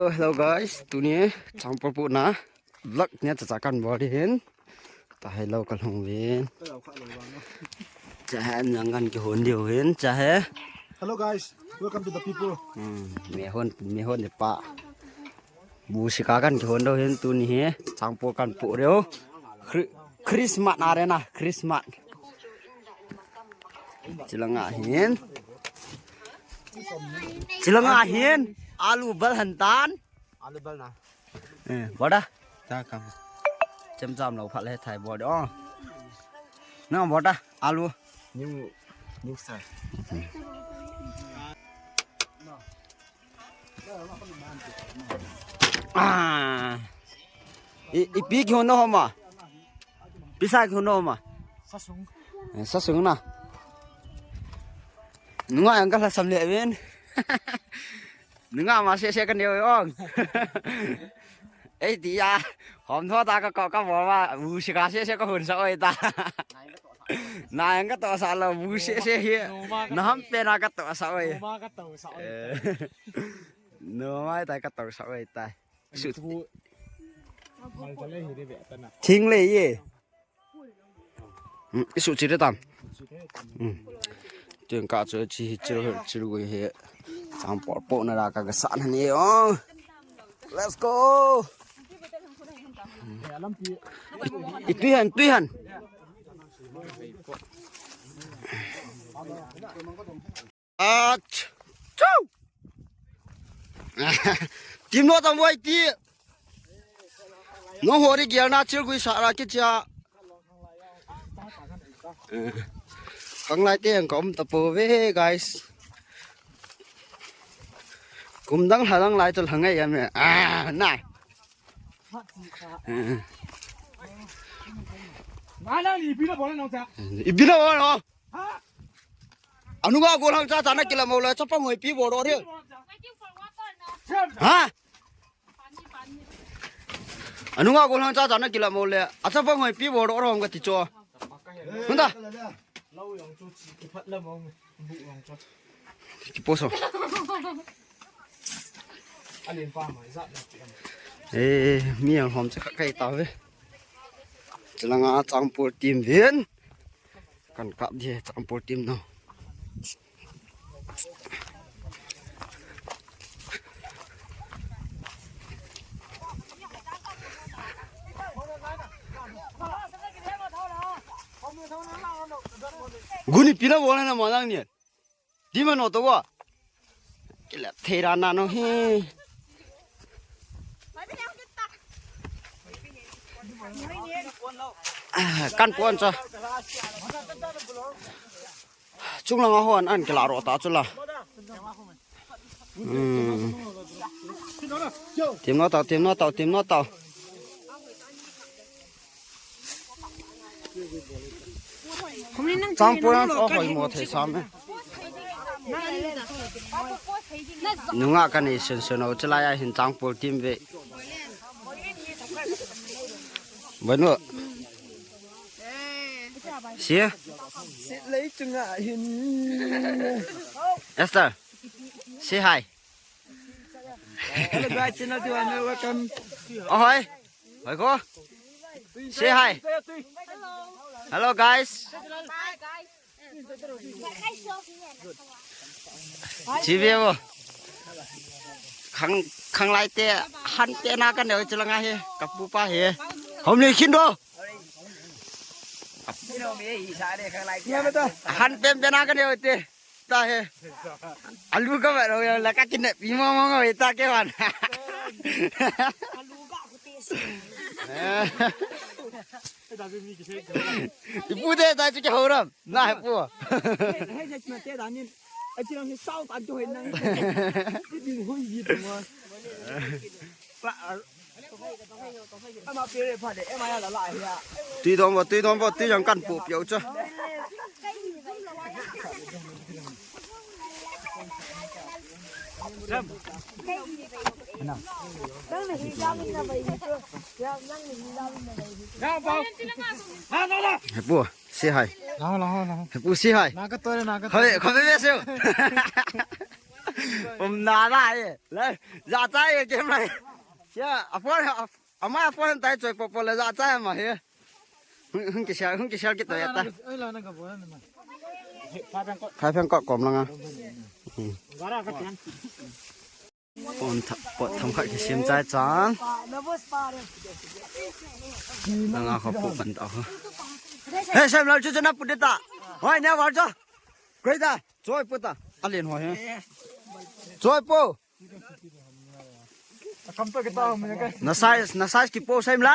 Hello guys, ຕອນນີ້ ຈາງປົວປຸນະ vlog ເນຍ ຈະຈາກັນບໍ່ໄດ້ເຫັນ ຕາໃຫ້ເຮົາກັນໂຮງເວນ ຈະແຮນຍັງກັນກິໂຮນດຽວເຫັນ ຈະແຮ Hello guys, welcome to the people. ອືມ ແມ່ໂຮນ ແມ່ໂຮນເດປະ ບູຊິກາກັນກິໂຮນດຽວເຫັນ ຕອນນີ້ເຮ ຈາງປົວກັນປຸເດີວ Chri- Christmas ອາເຣນາ Christmas. ຈິລະງາເຫັນ ຈິລະງາເຫັນ ອາລູເບິລຫັນຕານ ອາລູເບິລນະ ເອີ ບໍ່ດາ ຈ້າຄຳ ຈຳຈຳລາວພັດເຮັດໄທບໍ່ດອ ນະບໍ່ດາ ອາລູ New New Star. ອາ ອີ ອີປີກິໂຮນໂນໂຮມາ ປີຊາກິໂຮນໂນໂຮມາ ສະສຸງ ເອີ ສະສຸງນະ ນຸງອາຍອັງກະລະສຳເລັດເວັນ ນຸງອາຍມາເຊເຊກັນເດວອອງ ເອີຍ ຕິຍາ ຫອມທໍຕາກະເກາະກະບອກວ່າ ບູຊິກາເຊເຊກະຫຸນສະໂອຍຕາ ນາຍອັງກະໂຕະສາລະ ບູເຊເຊເຮ ນຳເປນາກະໂຕະສະໂອຍ ມາກະໂຕະສະໂອຍ ເອີ ໂນມາຍຕາຍກະໂຕະສະໂອຍຕາຍ ສຸດ ທິງເລີຍເຢ ອືມ ອິສຸຈິເດຕາມ ອືມ ເຈີກະເຈີຈິເຈໂຣເຮ ຈາງປົວປຸນະດາກະກະສານຫັ້ນເອງ Let's go. ອີກ ອີກຕຸ້ຍຫັ້ນ ຕຸ້ຍຫັ້ນ ອາ ຈູ ຕິມໂນຕຳໄວຕີ ໂນໂຮລິເກຍນາຊິລກຸຍສາລາກິຈາ ເອີ ຄັງລາຍເຕງກອມຕະໂປເວ guys ກຸມດັງຫາດັງລາຍຈະລະໄງກັນແມ່ ອາ ນາ ມາແລ້ວ ອີບີລະບໍ່ນອງຈາ ອີບີລະບໍ່ນອງ ອະນຸງາໂກລັງຈາຈານະກິລະເມົາແລ ຈະປະຫອຍປີບໍ່ດອກເທ ຮະ ອະນຸງາໂກລັງຈາຈານະກິລະເມົາແລ ອາຈະປະຫອຍປີບໍ່ດອກຮອມກະຕິຈໍ ມັນຕາ ກິໂປໂຊ ເອ ມີຫຍັງຫອມຈະໄກ່ຕາເວ ຈະລະງາຈາງໂປລຕີມເວນ ກັນກັບເດ ຈາງໂປລຕີມເນາະ ກູນີ້ປີນະບໍ່ນະມານັງນີ້ Di mana tu wa? Kila tera na no hi. Kan puan sa. Chung lang ahon an kila ro ta chula. Tim no tau, tim no tau, tim no tau. Changpur an o hoi mo thei sam e. Nunga kani sun sun o chulai a hin changpur tim ve. Banu. Sia. Lei chunga hin. Esther. Say hi. Hello guys, channel two, welcome. Ohoi. Hoi ko. Say hi. Hello guys. Hi guys. Chi ve bo. Khang khang lai te han te na kan de chula nga he. Kapu pa he. Hom le khin do. Han te be na kan de te. Ta he. Alu ka ba ro la ka kin ne pi mo mo ngo ta ke wan. Ipu de ta chu ke horam. Na he pu. He je ma te da ni. A chi lang he sau ta jo he na. Ti din hui yi tu mo. Tui dom bo, tui dom bo, tui yang kan pu piau cha. He pu, say hi. He pu, say hi. Khoi, khoi be se. Pom na lai le, ya tai ke mai. Ya, a phone, a ma phone tai choi po po le ya tai ma he. Hung, hung ke share, hung ke share ke to ya ta. Phai pheng ko kom la nga. Pom tha, pom tham kha ke sim chai chan. Na nga kho pu kan ta. He, sem la chu chu na pu de ta. Hoi ne wa cha. Koi ta. Choi pu ta. A len hoi he. Choi pu. Na size, na size ki po sem la.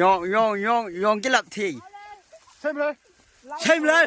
Yong, yong, yong, yong ki lap thi. Sem la. Sem la.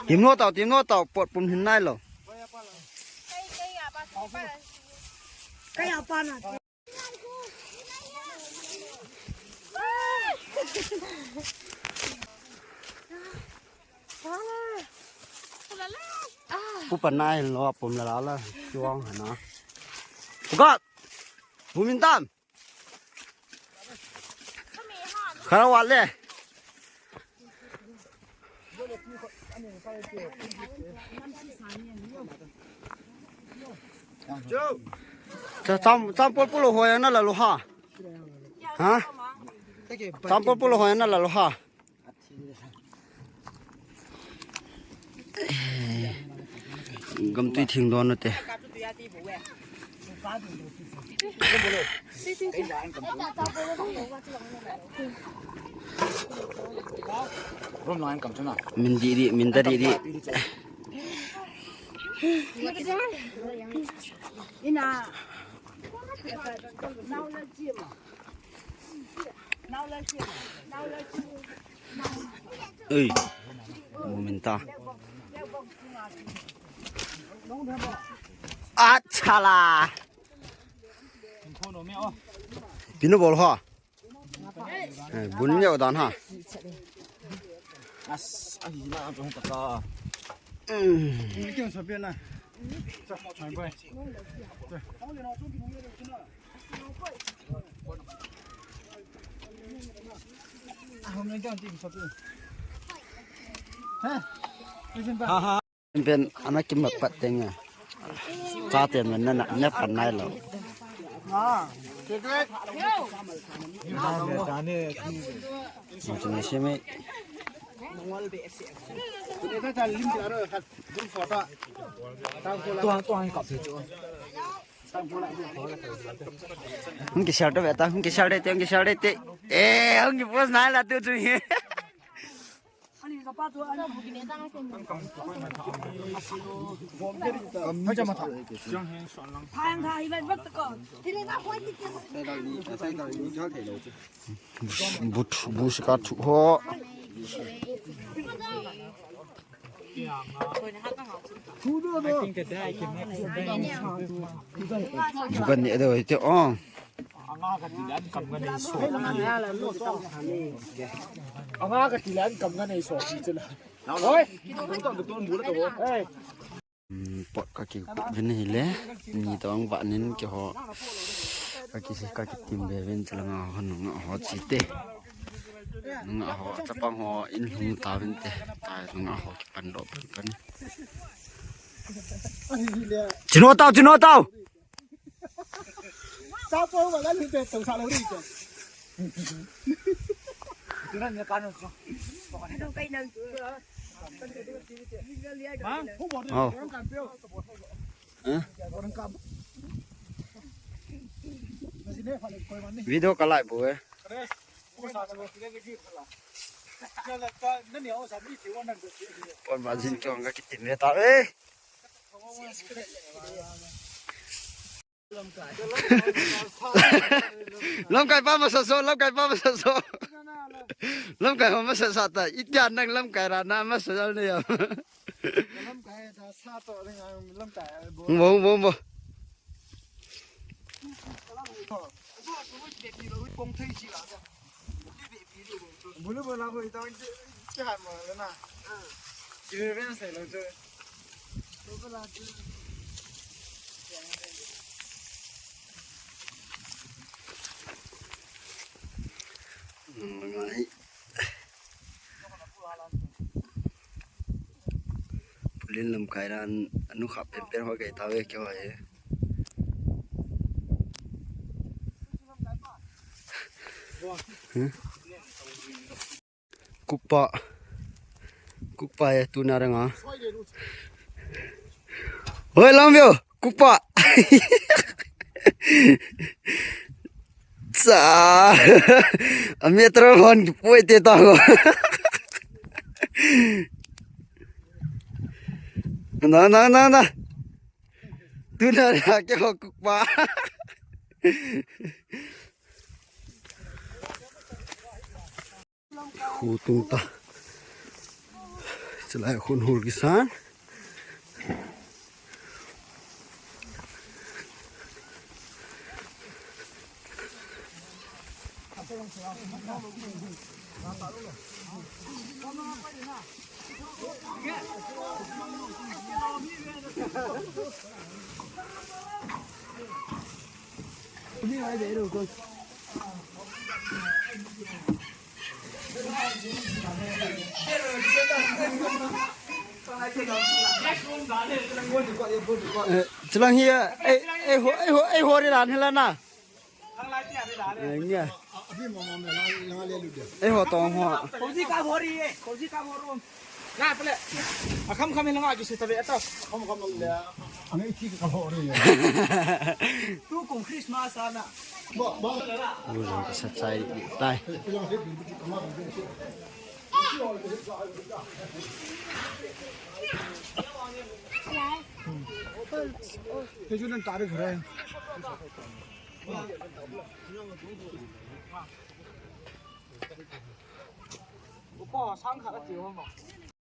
Tim no tau, tim no tau, pot pum hin nai lo. Pu pa nai lo pum la la la, chuang ha na. Pu got. Pu min tam. ຄາລະວະເລີຍ. ຈຳ ຈຳ ປອດ ປຸໂລ ຫົວ ອັນນັ້ນລະ ໂລຫະ ຮະ ຈຳ ປອດ ປຸໂລ ຫົວ ອັນນັ້ນລະ ໂລຫະ. ກຳຕຸ້ຍທິງດອນເນາະເຕ. ມິນດີດີ ມິນຕາດີດີ. ເອີຍ ໂມເມັນຕາ ອັດຊາລາ ປີໂນບໍລຮອ ເອີ ບຸນເຍົວດອນຮະ ອືມ. ເປັນອັນນັ້ນກິນໝາກປັດເຕັງອະ ຊາເຕັນມັນນັ້ນນະ ແນບປັນໄດ້ແລ້ວ ມັນຈະມີຊິມີ Hung ke share to beta, hung ke share de te, hung ke share de te. Eh, hung ke post nai la tu tu. But, but, ka thu ho. Bukan ni ada itu, oh. Oi. ອືມ ປອດກະກິວເປັນນີ້ແຫຼະ ນີ້ຕ້ອງວະເນັ້ນກິເຫາະ ກະກິຊິກະກິຕິມເບເວັນຈະລະງາວ ໜູງາວເຫາະຊິເຕ ໜູງາວເຫາະຈະປັງເຫາະ ອິນຫຸງຕາເວັນເຕ ຕາຍໜູງາວເຫາະກິປັນດອກເປັນ ຊິໂນເຕົາ ຊິໂນເຕົາ. ເອົາ ວິດີໂອກະໄລໂບເອີຍ ປອນວ່າຊິນຈອງກະກິນເມຕາເອີຍ. ລຳໄກ່ປ້າມາສະໂສ ລຳໄກ່ປ້າມາສະໂສ ລຳໄກ່ມາສະສະຕາ ອີກຢ່າງໜຶ່ງ ລຳໄກ່ລານາມາສະເນຍ ລຳໄກ່ຕາຊາໂຕ ບໍ່ ບໍ່ ບໍ່ ນ້ອງລະໄມ້ ຜູ້ຫຼິ້ນລຳໄກນັ້ນ ອະນຸພາບເປັນເປັນຫົວໄກ່ຕາເວກເຈົ້າໄອ້ Cục bọ. Cục bọ tu na ranga. Ôi, long view, cục bọ. Sa. Ami tro hon pui te ta. Na, na, na, na. Tu na ra ke ho cục bọ. ຄູຕຸງຕາ ຈະໄລ່ຄົນໂຫດກິສານ. ເອີ ຈະລອງເຮຍ ໄອ້ ໄອ້ຫົວ ໄອ້ຫົວ ໄອ້ຫົວໄດ້ຫຼານເຮັດແລ້ວນະ. ເອີ ເງື້ອ ໄອ້ຫົວຕອງຫົວ ໂອ້ ສະໃຈຕາຍ.